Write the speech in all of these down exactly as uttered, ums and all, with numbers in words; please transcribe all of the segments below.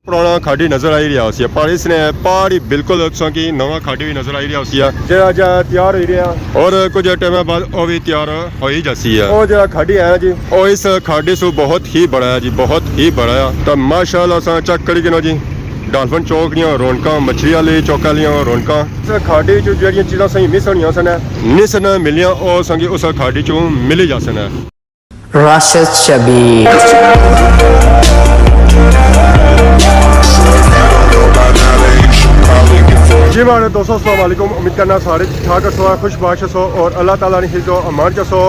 پرانا کھاڈی نظر آئی رہیا ہوسی ہے، پر اس نے پار ہی بالکل تساں کی نواں کھاڈی وی نظر آئی رہیا ہوسی ہے۔ جیڑا جا تیار ہوئی رہیا۔ اور کچھ ٹائم بعد او وی تیار ہوئی جاسی ہے۔ او جیڑا کھاڈی ہے نا جی، او اس کھاڈی سو بہت ہی بڑا ہے جی، بہت ہی بڑا ہے۔ تے ماشاءاللہ اساں چیک کری گھنو جی، ڈالفن چوک دیاں رونقاں، مچھلی آلی چوک آلیاں رونقاں۔ اس کھاڈی چوں جیڑیاں چیزاں ساں مس ہونیاں سن، نی سن ملیاں، او ساں کی اس کھاڈی چوں ملی جاسن۔ راشد شبیر۔ جی ماڑے دوستو، السلام علیکم۔ امید کرنا سارے ٹھیک ٹھاک ہسو، خوش باش ہسو اور اللہ تعالیٰ نے حفظ و امان چ ہسو۔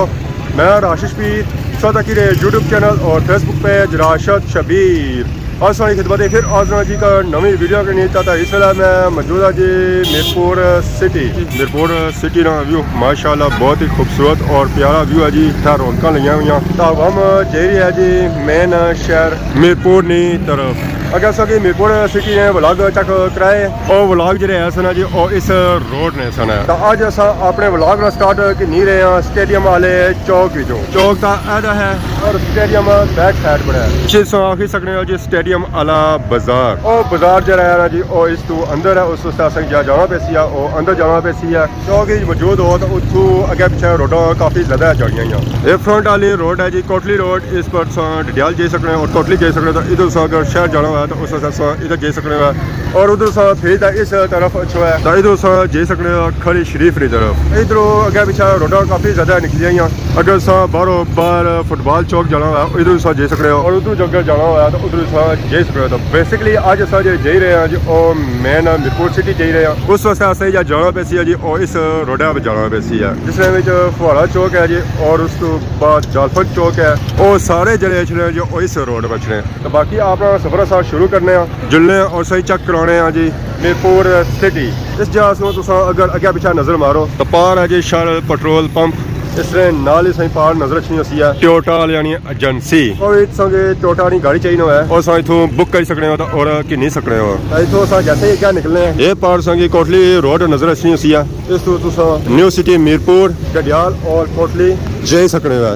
میں راشد شبیر، سو تکی رہے یوٹیوب چینل اور فیس بک پیج راشد شبیر۔ آج ساڑی خدمت ہے پھر آج نا جی کا نویں ویڈیو کے نیچے۔ تا اس ویلے میں موجود ہاں جی میرپور سٹی۔ میرپور سٹی نا ویو ماشاءاللہ بہت ہی خوبصورت اور پیارا ویو ہے جی۔ اتھا رونقاں لگیاں ہوئیاں۔ تا ہم جائی رہے ہیں جی مین شہر میرپور نی طرف۔ اگر اساں کی میرپور سٹی نے ولاگ چیک کرائے، او ولاگ جڑے ہے سن جی، او اس روڈ نے سن۔ تا اج اساں اپنے ولاگ نا سٹارٹ کرنی رہے ہاں سٹیڈیم والے چوک وچوں۔ چوک تا ایدا ہے اور سٹیڈیم بیک سائیڈ پر ہے۔ جس آخی سکنے ہو جی سٹیڈیم آلا بازار۔ او بازار جیڑا ہے نا جی، او اس تو اندر ہے، اس واسطے اساں کی جا جانا پیسی ہے، او اندر جانا پیسی ہے۔ چوک وچ موجود ہو تو اتھوں اگے پیچھے روڈاں کافی زیادہ جانیاں ہیں۔ اے فرنٹ والی روڈ ہے جی، کوٹلی روڈ، اس پر تساں ڈڈیال جائی سکنے ہو اور کوٹلی جائی سکنے ہو۔ تو ادھر تساں اگر شہر جانا ہوا تو اس واسطے تساں ادھر جائی سکنے ہو اور ادھر تساں پھر تا اس طرف اچھو ہے تو ادھر تساں جائی سکنے ہو کھڑی شریف نی طرف۔ ادھروں اگے پیچھے روڈاں کافی زیادہ نکلیاں ہیں۔ اگر تساں باہروں باہر فٹ بال چوک جانا ہوا، ادھر تساں جائی سکنے ہو، اور ادھر جو اگر جانا ہوا تو ادھر تساں جائی سکنے ہو۔ تو بیسیکلی اج اساں جے جائی رہے ہیں جی، او مین میرپور سٹی جائی رہے ہیں، اس واسطے اساں یا جانا پیسی ہے جی، او اس روڈا پہ جانا پیسی ہے، جس میں وچ فوارہ چوک ہے جی، اور اس تو بعد ڈالفن چوک ہے، او سارے جڑے اچھنے جو اس روڈ پہ اچھنے۔ تو باقی اپنا سفر اساں شروع کرنے ہیں، جلنے ہیں اور صحیح چیک کرانے ہیں جی میرپور سٹی۔ اس جگہ سوں تساں اگر اگے پیچھے نظر مارو تو پار ہے جی شل پٹرول پمپ، اس نے نال ہی سائیں پار نظر اچھنی ہوسی ہے ٹویوٹا والیاں نی ایجنسی۔ اور اتھوں کے ٹویوٹا نی گاڑی چاہیے ہوئے، اور سائیں اتھوں بک کری سکنے ہو تو اور گھنی سکنے ہو۔ اتھوں اساں جیسے ہی اگے نکلنے ہیں، اے پار سائیں کی کوٹلی روڈ نظر اچھنی ہوسی ہے۔ اس تو تساں نیو سٹی میرپور، ڈڈیال اور کوٹلی جائی سکنے ہو۔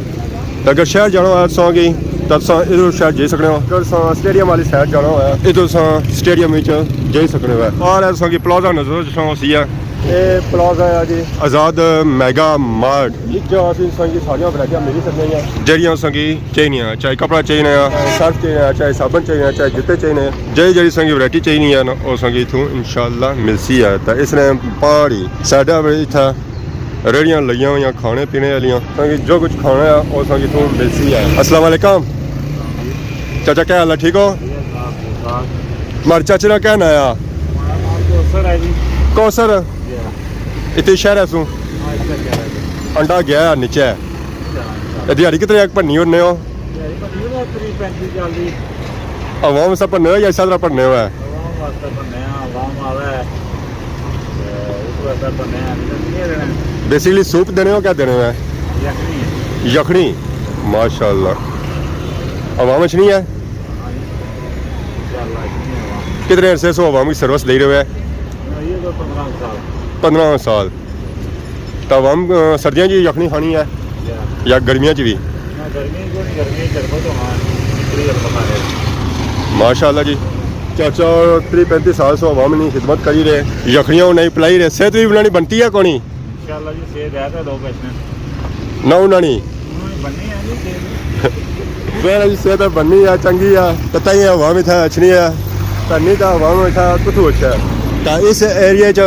تے اگر شہر جانا ہویا تساں کی، تاں تساں ادھر شہر جائی سکنے ہو۔ اگر تساں سٹیڈیم والی سائیڈ جانا ہویا، ادھر تساں سٹیڈیم وچ جائی سکنے ہو۔ آ رہا تساں کی پلازہ نظر اچھنا ہوسی ہے۔ اے پلازہ ہے جی آزاد میگا مارٹ۔ اس جگہ اسی تساں کی ساریاں ورائٹیاں ملی سکنیاں ہیں۔ جیڑیاں تساں کی چاہیے، چاہے کپڑا چاہیے، چاہے سرف چاہیے، چاہے صابن چاہیے، چاہے جوتے چاہیے، جیڑی جیڑی تساں کی ورائٹی چاہیے نا، او تساں کی اتھوں انشاءاللہ ملسی ہے۔ تے اس نے پار ہی سائیڈ پر اتھا ریڑیاں لگیاں ہوئیاں کھانے پینے والیاں، تساں کی جو کچھ کھانا ہے، او تساں کی اتھوں ملسی ہے۔ السلام علیکم۔ چاچا، کیا حال ہے؟ ٹھیک ہو؟ ماڑے چاچے نا کیا ناں آ؟ کوثر ہے جی۔ کوثر؟ جی ہاں۔ اتھے شہر ہے سوں؟ ہاں، اتھے شہر ہے جی۔ انڈا گیا ہے نیچے۔ جی ہاں، جی ہاں۔ اے دیہاڑی کتنے ایک بننی ہونے ہو؟ دیہاڑی بننی ہونے تریہہ پینتی چالی۔ عوام سب بننے ہو یا اس طرح بننے ہو ہے؟ عوام واسطے بننے ہاں، عوام آوے۔ تے اس واسطے بننے ہاں، نہیں تے کیاں دینے؟ بیسیکلی سوپ دینے ہو، کیا دینے ہو؟ یخنی ہے۔ یخنی؟ ماشاءاللہ۔ عوام اچھنی ہے؟ ہاں جی۔ انشاءاللہ اچھنی ہے عوام۔ کتنے عرصے سو عوام کی سروس دے رہے ہو؟ یہ تو پندرہ سال۔ پندرہ سال۔ تو عوام، آ، سردیاں چ یخنی کھانی ہے یا گرمیاں چ بھی؟ نہ، گرمی کو نہیں، گرمی چربت تو ہاں، اتنی البتہ ہے۔ ماشاءاللہ جی۔ چاچا تریہہ پینتی سال سو عوام نی خدمت کری رہے، یخنیاں انہیں پلائی رہے، صحت بھی بنانی بنتی ہے کونی؟ انشاءاللہ جی، صحت ہے تو لوگ اچھنے۔ نہ انہاں نی۔ انہاں نی بننی ہے جی صحت۔ میرا جی صحت بننی ہے، چنگی ہے، تے تائیں عوام اتھا اچھنی ہے، تے نہیں تے عوام اتھا کتھوں اچھے۔ تے اس ایریے چ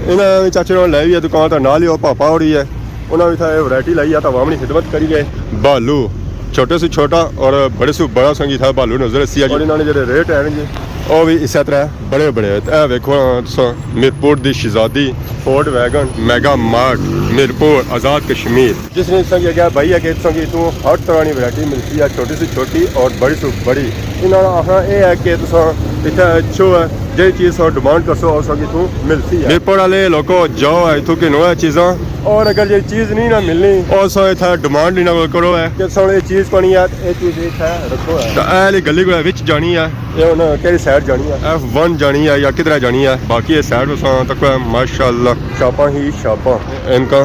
انہاں چاچے ہوراں لائی ہوئی ہے دکان، تے نال ہی او پاپا ہوری ہے، انہاں وی اتھا ورائٹی لائی ہے، تے عوام نی خدمت کری گئے۔ بھالو، چھوٹے سے چھوٹا اور بڑے سے بڑا سنگی تھا بھالو نظر اسی ہے جی۔ اور انہاں نے جڑے ریٹ ہیں جی، او وی اسے طرح بڑے بڑے۔ اے ویکھو ہاں تساں، میرپور دی شہزادی، فورڈ ویگن، میگا مارٹ، میرپور، آزاد کشمیر۔ جس نے تساں کی اگے بھائی ہے کہ تساں کی اتھوں ہر طرح نی ورائٹی ملسی ہے، چھوٹی سے چھوٹی اور بڑی سے بڑی۔ انہاں نا آخنا اے ہے کہ تساں اتھے اچھو ہے، جیڑی چیز تساں ڈیمانڈ کرسو، او تساں کی اتھوں ملسی ہے۔ میرپور والے لوکو، جاؤ ہے اتھوں گھنو ہے چیزاں۔ اور اگر یہ چیز نہیں نہ ملنی، او تساں اتھے ڈیمانڈ نہیں نہ کرو ہے کہ تساں اے چیز کونی ہے، اے چیز اتھے رکھو ہے۔ تے اے آلی گلی کوئی وچ جانی ہے۔ اے ہن کیڑی سائیڈ جانی ہے؟ ایف ون جانی ہے یا کدھر جانی ہے؟ باقی اے سائیڈ تساں تکو ہے، ماشاءاللہ، شاپاں ہی شاپاں۔ اینکاں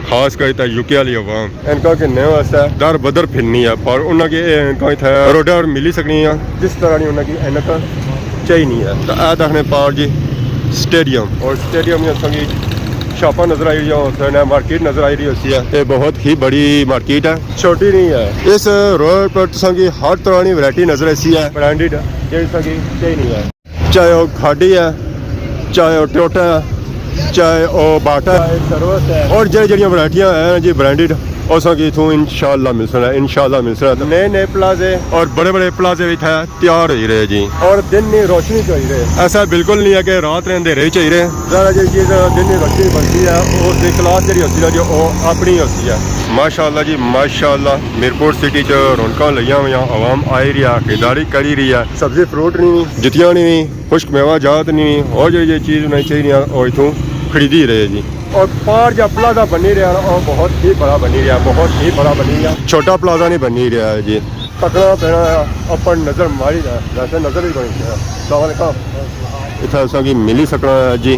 خاص کر اتھا یو کے آلی عوام اینکاں گھننے واسطے در بدر پھرنی ہے، پر انہاں کی اے اینکاں اتھا روڈا پر ملی سکنی ہیں۔ جس طرح نی انہاں کی اینک چاہی نی ہے۔ تے اے تکنے پار جی سٹیڈیم، اور سٹیڈیم نی اساں کی شاپاں نظر آئی رہی ہوسن، مارکیٹ نظر آئی رہی ہوسی ہے۔ اے بہت ہی بڑی مارکیٹ ہے، چھوٹی نہیں ہے۔ اس روڈ پر تساں کی ہر طرح نی ورائٹی نظر آسی ہے، برانڈڈ، جیہڑی تساں کی چاہی نی ہے۔ چاہے او کھاڈی ہے، چاہے او ٹویوٹا ہے، چاہے او باٹا ہے، چاہے سروس ہے۔ اور جہڑی جہڑیاں ورائٹیاں ہیں جی برانڈڈ، او تساں کی اتھوں انشاءاللہ ملسن، انشاءاللہ ملسن۔ نئے نئے پلازے اور بڑے بڑے پلازے وی اتھا تیار ہوئی رہے جی۔ اور دن نی روشنی چ ہوئی رہے۔ ایسا بالکل نہیں ہے کہ رات نے اندھیرے وچ ہوئی رہے۔ ذرا جی چیز دن نی روشنی بنتی ہے، اس دی کلاس جہڑی ہوسی نا جی، او اپنی ہوسی ہے۔ ماشاءاللہ جی ماشاءاللہ، میرپور سٹی چ رونقاں لگیاں ہویاں، عوام آئی رہی ہے، خریداری کری رہی ہے۔ سبزی فروٹ نی وی، جتیاں نی وی، خشک میوہ جات نی وی، اور جہڑی جہڑی چیز ہونی چاہیے، او اتھوں خریدی رہے جی۔ اور پار جا پلازہ بنی رہیا، او بہت ہی بڑا بنی رہیا، بہت ہی بڑا بنی رہیا۔ چھوٹا پلازہ نہیں بنی رہیا ہے جی۔ تکنا پینا ہے، اپر نظر ماری رہیا، ویسے نظر ہی بنی رہیا۔ السلام علیکم۔ اتھا اساں کی ملی سکنا ہے جی۔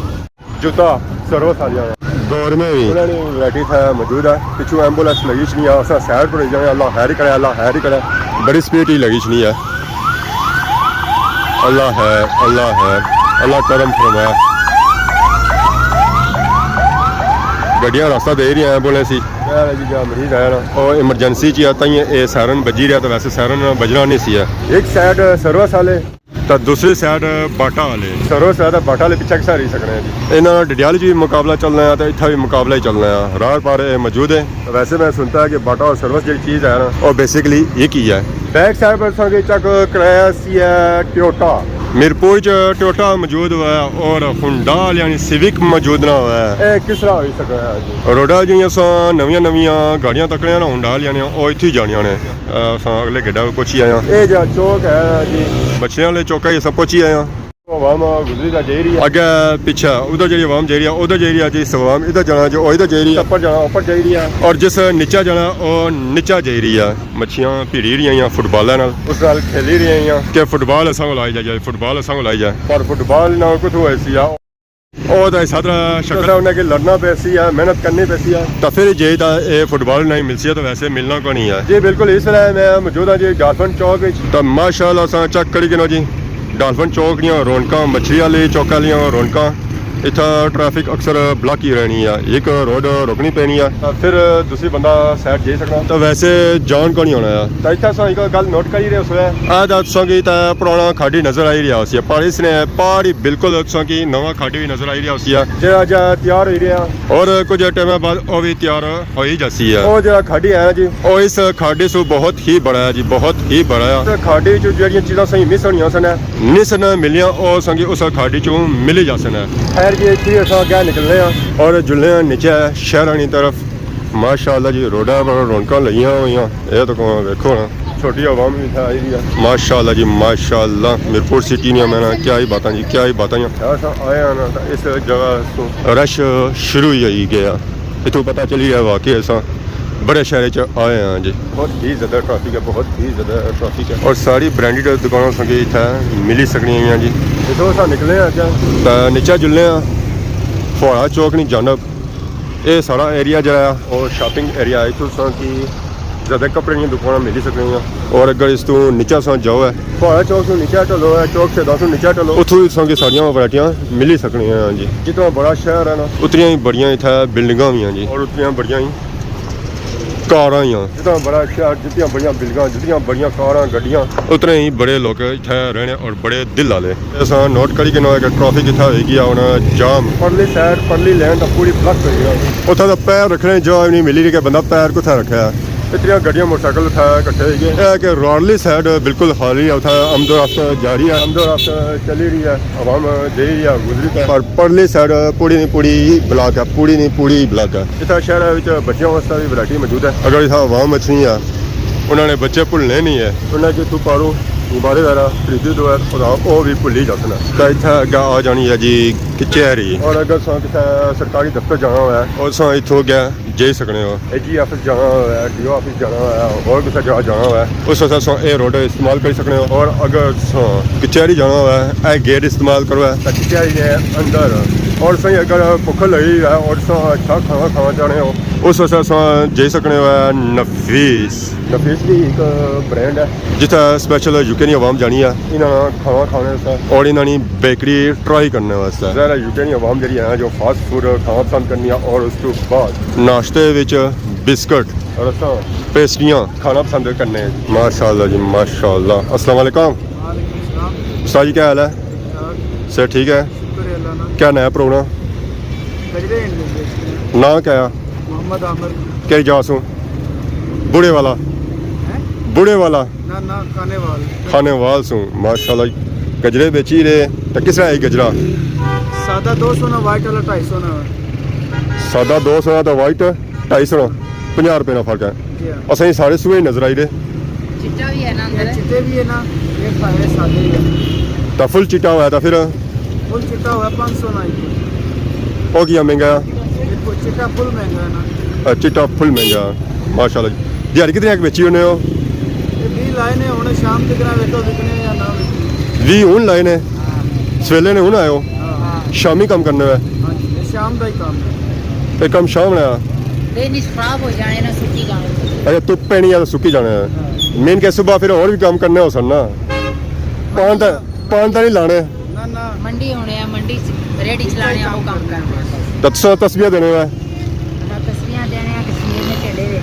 جوتا سروس آلیاں۔ گورنمنٹ وی۔ انہاں نی ورائٹی اتھا موجود ہے۔ پچھوں ایمبولینس لگی چنی آ، اساں سائیڈ پر ہی جانے، اللہ خیر ہی کرے، اللہ خیر ہی کرے۔ بڑی سپیڈ ہی لگی چنی ہے۔ اللہ ہے، اللہ ہے، اللہ کرم فرمائے۔ گڈیاں راستہ دے رہی ہیں ایمبولینس ہی۔ اے جی جا مریض آیا نا، او ایمرجنسی چ آ، تائیں اے سائرن بجی رہیا، تو ویسے سائرن بجنا نہیں سی ہے۔ ایک سائیڈ سروس والے، تے دوسری سائیڈ باٹا والے۔ سروس ہے تے باٹا والے پچھے کسا رہی سکنے ہیں جی۔ انہاں ڈڈیال وچ وی مقابلہ چلنا ہے تے اتھا وی مقابلہ ہی چلنا ہے، راڑ پار اے موجود ہے۔ ویسے میں سنتا ہے کہ باٹا اور سروس جیہڑی چیز ہے نا، او بیسیکلی ایک ہی ہے۔ بیک سائیڈ پر اساں کی چیک کرایا سی ہے ٹویوٹا۔ میرپور چ ٹویوٹا موجود ہوا ہے اور ہنڈا یعنی سیوک موجود نہ ہوا ہے۔ اے کس طرح ہوئی سکنا ہے جی؟ روڈا جیہڑیاں اساں نویاں نویاں گاڑیاں تکنے آں نا، ہنڈا یعنی او اتھے ہی جانیاں نے۔ اساں اگلے گیٹا پہنچی آئے ہاں۔ اے جا چوک ہے جی۔ مچھلیاں والے چوکا ہی اساں پہنچی آئے ہاں۔ عوام گزری دا جائی رہی ہے۔ اگے پچھے ادھر جیہڑی عوام جائی رہی ہے، ادھر جائی رہی ہے جی، عوام ادھر جانا جو ادھر جائی رہی ہے۔ اوپر جانا، اوپر جائی رہی ہے۔ اور جس نیچے جانا، او نیچے جائی رہی ہے۔ مچھیاں بھیڑی رہیاں فٹ بالے نال۔ اس نال کھیلی رہیاں کہ فٹ بال اساں کو لائی جائے، فٹ بال اساں کو لائی جائے۔ پر فٹ بال نہ کتھوں ہوئی سی آ۔ او تے اس طرح شکل۔ اساں انہاں کی لڑنا پے سی ہے، محنت کرنی پے سی ہے۔ تے پھر جے تاں اے فٹ بال نہیں ملسی ہے تو ویسے ملنا کو نہیں ہے۔ جی بالکل، اس ویلے میں موجود ہاں جی ڈالفن چوک وچ۔ تے ماشاءاللہ اساں چیک کری گنو جی، ڈالفن چوک دیاں رونقاں، مچھلی والے چوک آلیاں رونقاں۔ اتھا ٹریفک اکثر بلاک ہی رہنی ہے، ایک روڈ روکنی پینی ہے۔ تے پھر دوسری بندہ سائیڈ جائی سکنا۔ تے ویسے جان کو نہیں ہونا ہے۔ تے اتھا اساں ایک گل نوٹ کری رہے اس ویلے۔ اے تاں تساں کی تے پرانا کھاڈی نظر آئی رہیا ہوسی ہے، پر اس نے پار ہی بالکل تساں کی نواں کھاڈی وی نظر آئی رہیا ہوسی ہے۔ جیہڑا جا تیار ہوئی رہیا۔ اور کچھ ٹائم بعد او وی تیار ہوئی جاسی ہے۔ او جیہڑا کھاڈی ہے نا جی۔ او اس کھاڈی سو بہت ہی بڑا ہے جی، بہت ہی بڑا ہے۔ اس کھاڈی وچ جیہڑیاں چیزاں سہی مس ہونیاں سن، نہیں سن ملیاں، او اساں کی اس کھاڈی چوں ملی جاسن۔ خیر جی، اتھے اساں اگے نکلنے آں اور جلنے آں نیچے شہراں نی طرف۔ ماشاءاللہ جی، روڈاں پر رونقاں لگیاں ہویاں۔ اے تو کون ویکھو نا، چھوٹی عوام وی اتھے آئی ہوئی ہے۔ ماشاءاللہ جی، ماشاءاللہ، میرپور سٹی نیاں میں نا کیا ہی باتاں جی، کیا ہی باتاں جی۔ اساں آئے ہاں نا، تاں اس جگہ تو رش شروع ہی ہوئی گیا۔ اتھوں پتہ چلی گیا واقعی اساں بڑے شہر چ آئے ہاں جی۔ بہت ہی زیادہ ٹریفک ہے، بہت ہی زیادہ ٹریفک ہے۔ اور ساری برانڈڈ دکاناں اساں کی اتھے ملی سکنی ہیں جی۔ اتھوں اساں نکلے ہاں اگے۔ تاں نیچے جلنے ہاں، پھواڑا چوک نی جانب۔ اے سارا ایریا جیہڑا ہے، او شاپنگ ایریا ہے۔ اتھوں تساں کی زیادہ کپڑے نیاں دکاناں ملی سکنیاں۔ اور اگر اس توں نیچے تساں جاؤ ہے، پھواڑا چوک توں نیچے ٹلو ہے، چوک شہدا توں نیچے ٹلو، اتھوں وی تساں کی ساریاں ورائٹیاں ملی سکنیاں ہیں جی۔ جتنا بڑا شہر ہے نا، اتنیاں ہی بڑیاں اتھے بلڈنگاں وی ہیں جی، اور اتنیاں بڑیاں ہی کاراں ہی ہیں۔ جتنا بڑا شہر، جتنیاں بڑیاں بلڈنگاں، جتنیاں بڑیاں کاراں، گڈیاں، اتنے ہی بڑے لوک اتھے رہنے اور بڑے دل آلے۔ اساں نوٹ کری گھنو ہے کہ ٹریفک اتھا ہوئی گیا ہونا جام۔ پرلی سائیڈ، پرلی لین تاں پوری بلاک ہوئی گیا۔ اتھا تاں پیر رکھنے جگہ وی نہیں ملی رہی کہ بندہ پیر کتھا رکھے۔ اتنیاں گڈیاں، موٹر سائیکل اتھا کٹھے ہوئی گئے۔ اے کہ روڈلی سائیڈ بالکل خالی ہے، اتھا آمد و رفت جاری ہے، آمد و رفت چلی رہی ہے، عوام جائی رہی ہے، گزری پئی۔ پر پرلی سائیڈ پوری نی پوری بلاک ہے، پوری نی پوری بلاک ہے۔ اتھا شہر وچ بچیاں واسطے وی ورائٹی موجود ہے۔ اگر اتھا عوام اچھنی ہے، انہاں نے بچے بھلنے نہیں ہے۔ انہاں جتھوں پاروں غبارے وغیرہ خریدے تو ہے، خدا او وی بھلی جاسن۔ تے اتھا اگے آ جانی ہے جی کچہری۔ اور اگر تساں کسے سرکاری دفتر جانا ہوئے، اور تساں اتھوں اگے جائی سکنے ہو۔ اے جی آفس جانا ہوئے، ڈی او آفس جانا ہوئے، اور کسے جگہ جانا ہوئے، اس واسطے تساں اے روڈ استعمال کری سکنے ہو۔ اور اگر تساں کچہری جانا ہوئے، اے گیٹ استعمال کرو ہے۔ تے کچہری دے اندر، اور تساں اگر بھوک لگی ہے اور تساں اچھا کھانا کھانا چاہنے ہو، اس واسطے اساں جائی سکنے ہو نفیس۔ نفیس بھی ایک برانڈ ہے۔ جتھے اسپیشل یو کے نی عوام جانی ہے انہاں کھانا کھانے واسطے اور انہاں نی بیکری ٹرائی کرنے واسطے۔ ظاہر ہے یو کے نی عوام جڑی ہے نا جو فاسٹ فوڈ کھانا پسند کرنی ہے اور اس تو بعد ناشتے وچ بسکٹ اور اساں پیسٹریاں کھانا پسند کرنے۔ ماشاءاللہ جی، ماشاءاللہ۔ السلام علیکم۔ وعلیکم السلام۔ استاد جی، کیا حال ہے؟ ٹھیک ٹھاک۔ سر ٹھیک ہے؟ شکر ہے اللہ نا۔ کیا نیا پروگرام؟ گجرے ہیں جی، بیچتے ہیں۔ نام کیا ہے؟ محمد عامر۔ کہڑی جا سوں؟ بوڑے والا۔ ہیں؟ بوڑے والا۔ نہ نہ، کھانے وال۔ کھانے وال سوں، ماشاءاللہ۔ گجرے بیچی رہے، تو کس طرح ہے گجرا؟ سادہ دو سو نا، وائٹ والا ڈھائی سو نا۔ سادہ دو سو نا تو وائٹ ڈھائی سو نا، پنجاہ روپے نا فرق ہے۔ جی ہاں۔ اساں سارے سوئے نظر آئی رہے۔ چٹا بھی ہے نا اندر؟ یہ چٹے بھی ہے نا، یہ سارے سادے ہی ہے۔ تو فل چٹا ہوا تو پھر؟ فل چٹا ہوا پانچ سو نا ہی۔ وہ کیا مہنگا ہے؟ یہ چٹا فل مہنگا ہے نا۔ اے، چٹا فل مہنگا۔ ماشاءاللہ جی۔ دیہاڑی کتنے ایک بیچی ہونے ہو؟ یہ بیس لائے نے، ہن شام تک نہ ویکھو وکنے یا نہ وکنے۔ بیس ہن لائے نے؟ ہاں۔ سویلے نے ہن آئے ہو؟ ہاں۔ شامی کم کرنے ہوئے؟ ہاں جی، یہ شام دا ہی کام ہے۔ یہ کم شام نے آ؟ یہ نہیں، خراب ہو جانے نا، سکی جانے۔ اچھا، دھپ پینی ہے تو سکی جانے ہیں۔ ہاں۔ مین کہ صبح پھر اور بھی کام کرنے ہو سن نا۔ پان تا، پان تا نہیں لانے۔ نہ، نہ۔ منڈی ہونے ہیں، منڈی چ ریڑھی چلانے ہیں، وہ کام کرنے ہیں۔ تو تساں تسبیح دینے ہوئے؟ نہ، تسبیح دینے ہیں، کشمیر میں چلے گئے۔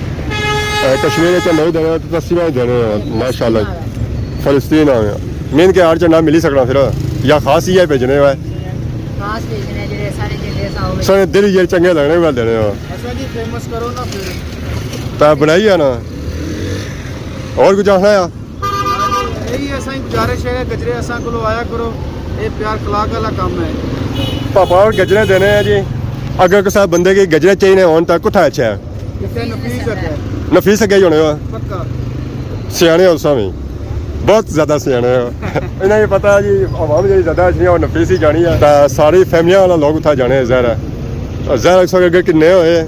اے، کشمیر میں چلے گئے، تو تسبیح دینے ہیں، ماشاءاللہ۔ فلسطین آ گیا۔ مین کہ ہر جنہ ملی سکنا پھر، یا خاص ہی ہے بھیجنے ہوئے۔ خاص بھیجنے ہیں، جڑے سارے جڑے ساؤ سارے دل یہ چنگے لگنے والے دینے ہیں۔ ایسا جی فیمس کرو نا پھر۔ تو بنائی ہے نا۔ اور کچھ آخنا ہے؟ یہی اساں کی گزارش ہے، گجرے اساں کولو آیا کرو، یہ پیار کلاک والا کام ہے۔ پاپا اور گجرے دینے ہیں جی، اگر کسا بندے کی گجرے چاہیے ہون تو کتھا اچھا ہے؟ اتنے نفیس اگے۔ نفیس اگے ہی ہونے ہو۔ پکا۔ سیانے ہو تساں وی۔ بہت زیادہ سیانے ہو۔ انہاں کی پتہ ہے جی، عوام جڑی زیادہ اچھنی ہے، وہ نفیس ہی جانی ہے۔ تے ساری فیملیاں والا لوگ اتھا جانے ہیں، ظاہر ہے۔ ظاہر ہے، اگر کنے ہوئے،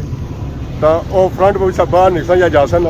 تاں او فرنٹ پہ سب باہر نکسن یا جاسن،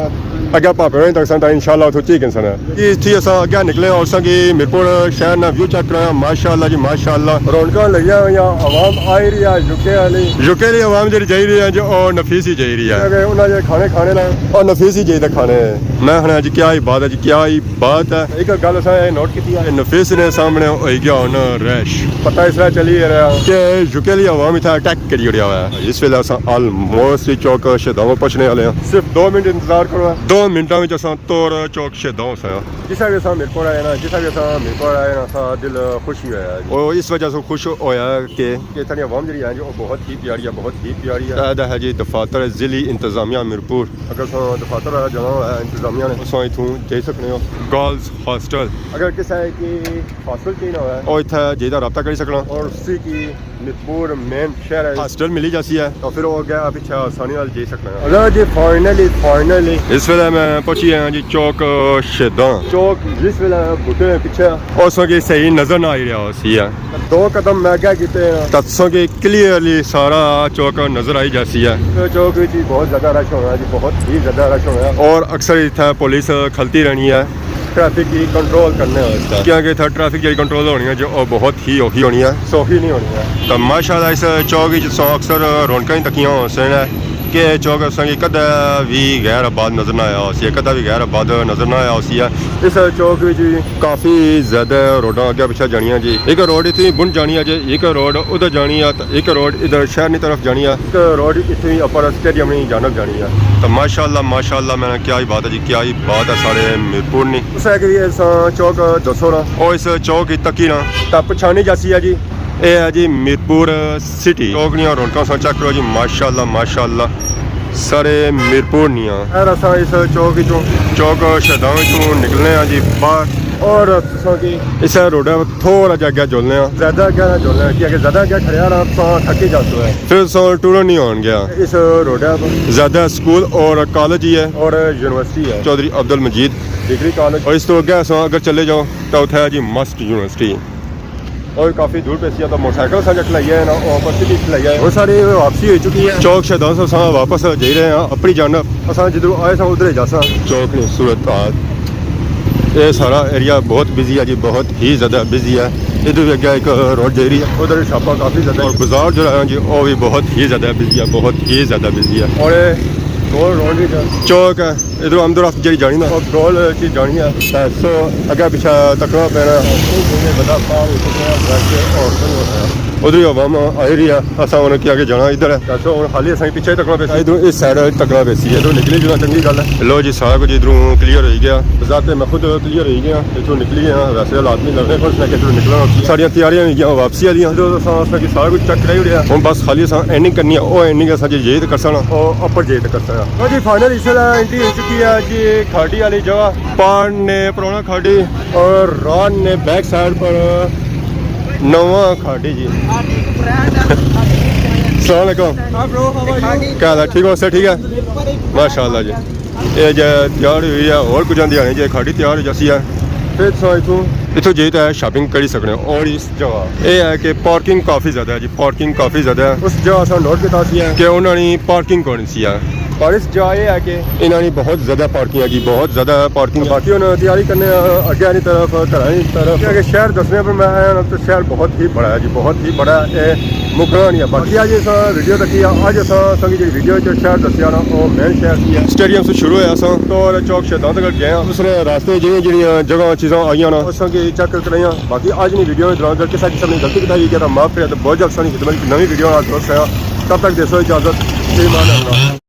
اگے پاپے ہوئے تکسن تاں انشاءاللہ اتھوں چیک انسن۔ جی، اتھی اساں اگے نکلے اور اساں کی میرپور شہر نا ویو چیک کرایا، ماشاءاللہ جی ماشاءاللہ، رونقاں لگیاں ہوئیاں، عوام آئی رہی ہے، یو کے والی، یو کے والی عوام جڑی جائی رہی ہے جو او نفیس ہی جائی رہی ہے۔ کہ انہاں جے کھانے کھانے نا، او نفیس ہی جائی تے کھانے۔ میں آخنا جی کیا ہی بات ہے جی، کیا ہی بات ہے۔ ایک گل اساں اے نوٹ کیتی ہے، نفیس نے سامنے ہوئی گیا ہونا رش۔ پتہ اس طرح چلی رہا کہ یو کے والی عوام اتھا اٹیک کری اڑیا ہوا ہے۔ اس ویلے اساں آلموسٹ چوک شہداں پہنچنے والے ہیں۔ صرف دو منٹ انتظار کرو۔ دو منٹاں وچ اساں توڑ چوک شہداں سے ہیں۔ جس ویلے اساں میرپور آئے نا، جس ویلے اساں میرپور آئے نا، اساں دل خوش ہی ہویا ہے۔ او اس وجہ سے خوش ہویا ہے کہ، کہ اتھاں دی عوام جڑی ہے جو بہت ہی پیاری ہے، بہت ہی پیاری ہے۔ اے دا ہے جی دفاتر ضلعی انتظامیہ میرپور۔ اگر اساں دفاتر جانا ہویا انتظامیہ نے، اساں اتھوں جائی سکنے ہو۔ گرلز ہاسٹل۔ اگر کسے کی ہاسٹل چاہیے ہویا، او اتھا جائی تے رابطہ کری سکنا۔ اور اسی کی میرپور مین شہر ہے۔ ہاسٹل ملی جاسی ہے۔ تو پھر او اگے پچھے آسانی نال جائی سکنا ہے۔ اگر جی فائنلی، فائنلی۔ اس ویلے میں پہنچی گیا ہاں جی چوک شہداں۔ چوک جس ویلے بھٹو نے پچھے۔ او تساں کی صحیح نظر نہ آئی رہیا ہوسی ہے۔ دو قدم میں اگے کیتے ہیں۔ تاں تساں کی کلیئرلی سارا چوک نظر آئی جاسی ہے۔ چوک وچ بھی بہت زیادہ رش ہونا ہے جی، بہت ہی زیادہ رش ہونا ہے۔ اور اکثر اتھا پولیس کھلتی رہنی ہے۔ ٹریفک کی کنٹرول کرنے واسطے۔ کیونکہ اتھا ٹریفک جیڑی کنٹرول ہونی ہے جو او بہت ہی اوکھی ہونی ہے۔ سوکھی نہیں ہونی ہے۔ تاں ماشاءاللہ اس چوک وچ تساں اکثر رونقاں ہی تکیاں ہوسن کہ چوک تساں کی کدے وی غیر آباد نظر نہ آیا ہوسی، کدے وی غیر آباد نظر نہ آیا ہوسی ہے۔ اس چوک وچ کافی زیادہ روڈاں اگے پچھے جانیاں جی۔ ایک روڈ اتنی بن جانی ہے جی، ایک روڈ ادھر جانی ہے، تے ایک روڈ ادھر شہر نی طرف جانی ہے۔ ایک روڈ اتنی اپر اسٹیڈیم نی جانب جانی ہے۔ تو ماشاءاللہ، ماشاءاللہ، میں کیا ہی بات ہے جی، کیا ہی بات ہے سارے میرپور نی۔ اس ہے کہ یہ اس چوک دسو نا۔ او اس چوک کی تکی نا۔ تو پچھانی جاسی ہے جی۔ اے ہے جی میرپور سٹی۔ چوک نیاں رونقاں تساں چیک کرو جی، ماشاءاللہ، ماشاءاللہ، سارے میرپور نیاں۔ خیر، اساں اس چوک وچوں، چوک شہداں وچوں نکلنے ہاں جی باہر۔ اور تساں کی اس روڈ پر تھوڑا جہا اگے جلنے ہاں۔ زیادہ اگے نہ جلنے ہاں، کیونکہ زیادہ اگے کھڑے ہاں نا، تساں تھکی جاسو ہے۔ پھر تساں ٹورن نہیں ہون گیا۔ اس روڈ پر زیادہ سکول اور کالج ہی ہے۔ اور یونیورسٹی ہے۔ چوہدری عبدالمجید ڈگری کالج۔ اور اس تو اگے تساں اگر چلے جاؤ تو اتھے ہے جی مسٹ یونیورسٹی۔ اور کافی دور پہ سی تو موٹر سائیکل اساں چک لائیے نا، اور بس بھی چلائیے۔ اور ساری واپسی ہوئی چکی ہے۔ چوک شہداں سے اساں واپس جائی رہے ہیں اپنی جانب۔ اساں جدھروں آئے ساں ادھر ہی جاساں۔ چوک نی صورت حال۔ یہ سارا ایریا بہت بزی ہے جی، بہت ہی زیادہ بزی ہے۔ ادھر بھی اگے ایک روڈ جائی رہی ہے، ادھر شاپاں کافی زیادہ ہیں۔ اور بازار جو ہے جی، وہ بھی بہت ہی زیادہ بزی ہے، بہت ہی زیادہ بزی ہے۔ اور یہ گول راؤنڈ بھی ہے۔ چوک ہے، ادھر آمد و رفت جڑی جانی نا، وہ گول چیز جانی ہے۔ سو اگے پیچھے تکنا پینا، بندہ پار ہو سکنا ہے، ویسے اور کوئی ہوتا ہے۔ ادھر ہی عوام آئی رہی ہے، اساں انہوں نے کیا کہ جانا ادھر ہے۔ تو ہن خالی اساں پیچھے ہی تکنا پیسی۔ ادھروں اس سائیڈ تکنا پیسی۔ ادھروں نکلی جانا چنگی گل ہے۔ لو جی، سارا کچھ ادھروں کلیئر ہوئی گیا۔ بذات میں خود کلیئر ہوئی گیا۔ اتھوں نکلی گیا۔ ویسے حالات نہیں لگنے، پر اس نے کہ اتھوں نکلنا ہوسی۔ ساریاں تیاریاں ہوئی گیاں واپسی والیاں۔ ادھروں اساں، اساں کی سارا کچھ چیک کرائی اڑیا۔ ہن بس خالی اساں اینڈنگ کرنی ہے۔ او اینڈنگ اساں جی یہی تے کرساں نا، او اپر جائی تے کرساں نا۔ لو جی، فائنل اس ویلے انٹری ہوئی چکی ہے جی کھاڑی والی جگہ۔ پار نے پرانا کھاڑی اور ران نے بیک سائیڈ پر نواں کھاڑی جی۔ السلام علیکم۔ ہاں برو، ہاؤ آر یو؟ کیا حال ہے؟ ٹھیک ہو؟ سب ٹھیک ہے؟ ماشاءاللہ جی۔ یہ جے تیار ہوئی ہے، اور کچھ آندی آنی جے کھاڑی تیار ہو جاسی ہے۔ پھر تساں اتھوں، اتھوں جائی تے شاپنگ کری سکنے ہو۔ اور اس جگہ یہ ہے کہ پارکنگ کافی زیادہ ہے جی، پارکنگ کافی زیادہ ہے۔ اس جگہ اساں نوٹ کیتا سی ہے کہ انہاں نی پارکنگ کون سی ہے۔ اور اس جگہ یہ ہے کہ انہاں نی بہت زیادہ پارکنگ ہے جی، بہت زیادہ پارکنگ۔ باقی ہن تیاری کرنے آں اگے آلی طرف، گھراں نی طرف، کیونکہ شہر دسنے پر میں آیا نا تو شہر بہت ہی بڑا ہے جی، بہت ہی بڑا ہے، مکنا نہیں ہے۔ باقی اج اساں ویڈیو تکی ہے، اج اساں، اساں کی جڑی ویڈیو وچ شہر دسیا نا، او مین شہر سی ہے۔ سٹیڈیم سے شروع ہویا اساں تو چوک شہیداں تک گئے آں، اس نے راستے جڑیاں جڑیاں جگہ چیزاں آئیاں نا، اساں کی چیک کرائیاں۔ باقی اج نی ویڈیو دے دوران اگر کسے قسم نی غلطی کتاہی ہوئی گیا تو معاف کرے، تو بہت جلد اساں نی خدمت نویں ویڈیو نال دوست آیا۔ تب تک دیسو اجازت، فی امان اللہ۔